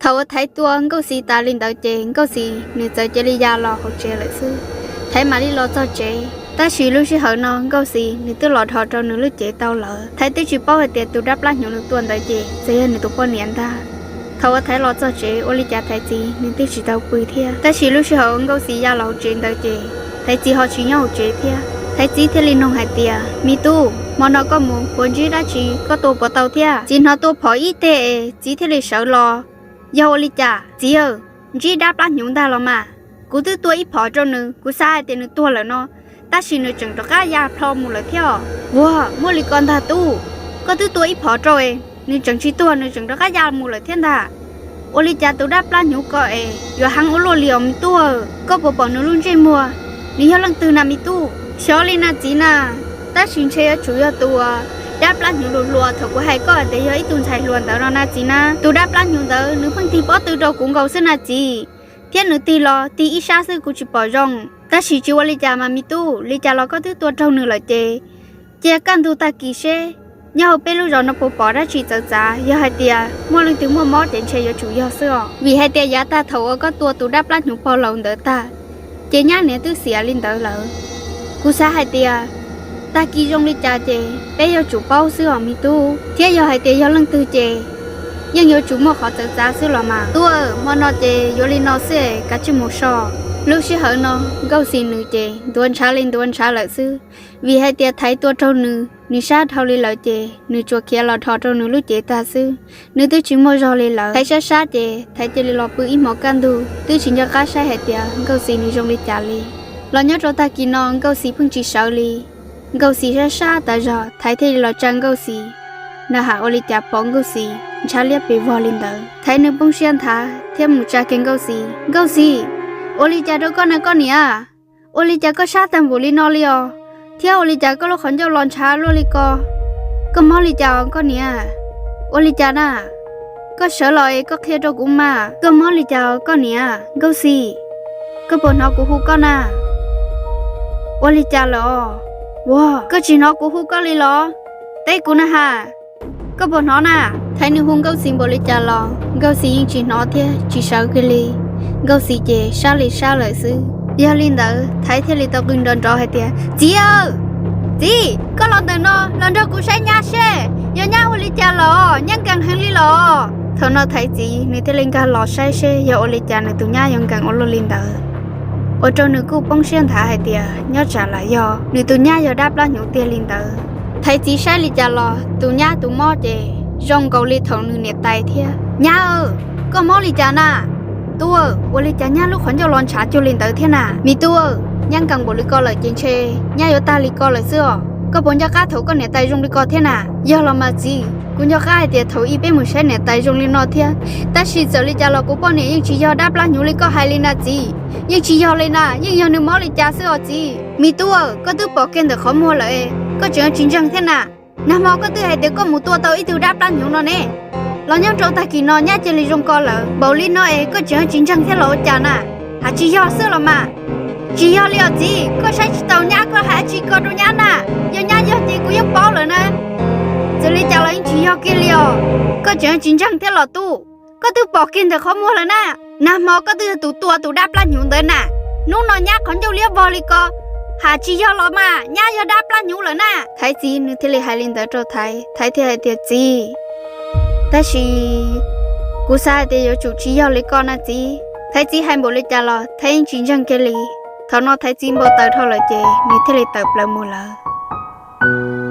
Thaum uas Thaiv tua Nkauj Xis tas li ntawd ces Nkauj Xis nws txawm cia li ya los hauv tsev lawm xwb. Thaiv mam li los txog tsev, tab sis lub sij hawm no Nkauj Xis nws twb los dhos rau nws lub cev tau lawm. Thaiv twb tsis paub hais tias tus dab plab hnyuv nws tua ntawd ces txawm yog nws tus poj niam ntag. Thaum uas Thaiv los txog tsev ua li cas Thaiv txiv nws twb tsis tau pw thiab. Tab sis lub sij hawm Nkauj Xis ya los hauv tsev ntawd ces Thaiv txiv ho tsis nyob hauv tsev thiab. Thaiv txiv thiaj li noog hais tias, me tub, hmo no koj mus puas ntsib dab tsi, koj tua puas tau thiab? Txiv hnov tua phom ib teg es txiv thiaj li sawv los. Yog ua li cas txiv aw? Ntsib dab plab hnyuv ntag los mas. Kuv twb tua ib phom rau nws, kuv xav hais tias nws tuag lawm no, tab sis nws tseem rov qab ya plho mus lawm thiab. Vuag, muaj li ko ntag tub, koj twb tua ib phom rau es nws tseem tsis tuag, nws tseem rov qab ya mus lawm thiab ntag. Ua li cas tus dab plab hnyuv ko es yuav heev ua luaj li os me tub aw? Koj puas pom nws lub ntsej muag? Nws yog leej twg na me tub? Xyov li na txiv na, tab sis ntshe yuav tsum yog tus dab plab hnyuv hluas hluas thaum kuv hais koj tias yog ib tug ntxhais hluas ntawd no na txiv na. Tus dab plab hnyuv ntawd nws pheej tig pob tw rau kuv nkaus xwb na txiv, thiab nws tig los tig ib sab xwb kuv tsis pom zoo. Tab sis tsis ua li cas mas me tub, li cas los koj twb tua raug nws lawm ces cia kaj ntug tag kis seb nyob hauv peb lub zos no puas pom dab tsi txawv txav. Yog hais tias muaj leej twg muaj mob ces ntshe yuav tsum yog xwb os, vim hais tias yav tag thaum uas koj tua tus dab plab hnyuv pog laus ntawd tag ces nyab niam twb xiam li ntawd lawm. Kuv xav hais tias tag kis zoo li cas ces peb yuav tsum paub xwb os me tub, thiab yog hais tias yog leej twg ces yeej yuav tsum muaj qhov txawv txav xwb los mas. Tub aw, hmo no ces yuav li no xwb, kav tsij mus so. Lub sij hawm no Nkauj Xis nws ces ntuav ntshav li ntuav ntshav lawm xwb, vim hais tias Thaiv tua raug nws, nws sab dhau li lawm ces nws tsuas khiav los dhos rau nws lub cev tag xwb, nws twb tsis muaj zog li lawm. Thaiv sab sab ces Thaiv cia li los pw ib hmos kaj ntug twb tsis nco qab saib hais tias Nkauj Xis nws zoo li cas li. Los nyob rau tag kis no Nkauj Xis pheej tsis sawv li. Nkauj Xis sab sab tas zog, Thaiv thiaj li los tsa Nkauj Xis. Na has ua li cas pom Nkauj Xis ntshav liab pes vog li ntawd, Thaiv nws poob siab nthav thiab mus tsa kiag Nkauj Xis. Nkauj Xis, ua li cas rau koj na koj niam? Ua li cas koj sab tag npaum li no li os? Thiab ua li cas koj lub qhov ncauj los ntshav luaj li ko? Koj mob li cas os koj niam? Ua li cas na? Koj sawv los es koj qhia rau kuv mas, koj mob li cas os koj niam? Nkauj Xis, koj puas hnov kuv hu koj na? Ua li cas lawm os? Ua, koj tsis hnov kuv hu koj li los? Teb kuv na has, koj puas hnov na? Thaiv nws hu Nkauj Xis npaum li cas los Nkauj Xis yeej tsis hnov thiab tsis sawv kiag li. Nkauj Xis ces sab li sab lawm xwb. Yog li ntawd Thaiv thiaj li tau qw nrov nrov hais tias, txiv aw, txiv, koj los ntawm no los nrog kuv saib nyab seb yog nyab ua li cas los, nyab nkees heev li los. Thaum no Thaiv txiv nws thiaj li nkag los saib seb yog ua li cas nws tus nyab yuav nkees ua luaj li ntawd, ua rau nws kuj poob siab nthav hais tias nyob tsam lam yog nws tus nyab yog dab plab hnyuv tiag li ntawd. Thaiv txiv saib li cas los tus nyab tus mob ces zoo nkaus li thaum nws niam tais thiab. Nyab aw, koj mob li cas na? Tub aw, ua li cas nyab lub qhov ncauj los ntshav cuag li ntawd thiab na? Me tub aw, nyab nkees npaum li ko lawm ces ntshe nyab yuav tag li ko lawm xwb os. Koj puas nco qab thaum koj niam tais zoo li ko thiab na? Yog los mas txiv, kuv nco qab hais tias thaum ub peb mus saib niam tais zoo li no thiab, tab sis txawm li cas los kuv poj niam yeej tsis yog dab plab hnyuv li koj hais li na txiv. Yeej tsis yog li na, yeej yog nws mob li cas xwb os txiv. Me tub aw, koj twb pom kiag ntawm qhov muag lawm, koj tseem tsis ntseeg thiab na? Nag hmo koj twb hais tias koj mus tua tau ib tug dab plab hnyuv no ne, los nyob rau tag kis no nyab cia li zoo ko lawm npaum li no es koj tseem tsis ntseeg thiab los ua cas na? Has tsis yog xwb los mas. Tsis yog li os txiv, koj saib tsis taus nyab, koj hais tsis ko rau nyab na. Yog nyab yog ces kuv yeej paub lawm na. Txawm li cas los yeej tsis yog kiag li os. Koj tseem tsis ntseeg thiab los tub? Koj twb pom kiag ntawm qhov muag lawm na. Nag hmo koj twb yog tus tua tus dab plab hnyuv ntawd na. Hnub no nyab qhov ncauj liab vog li ko, has tsis yog los mas, nyab yog dab plab hnyuv lawm na. Thaiv txiv nws thiaj li hais li ntawd rau Thaiv, Thaiv thiaj hais tias, txiv, tab sis kuv xav hais tias yuav tsum tsis yog li ko na txiv. Thaiv txiv hais npaum li cas los Thaiv yeej tsis ntseeg kiag li. Thaum no Thaiv txiv npau taws dhau lawm ces nws thiaj li tawm plaws mus lawm.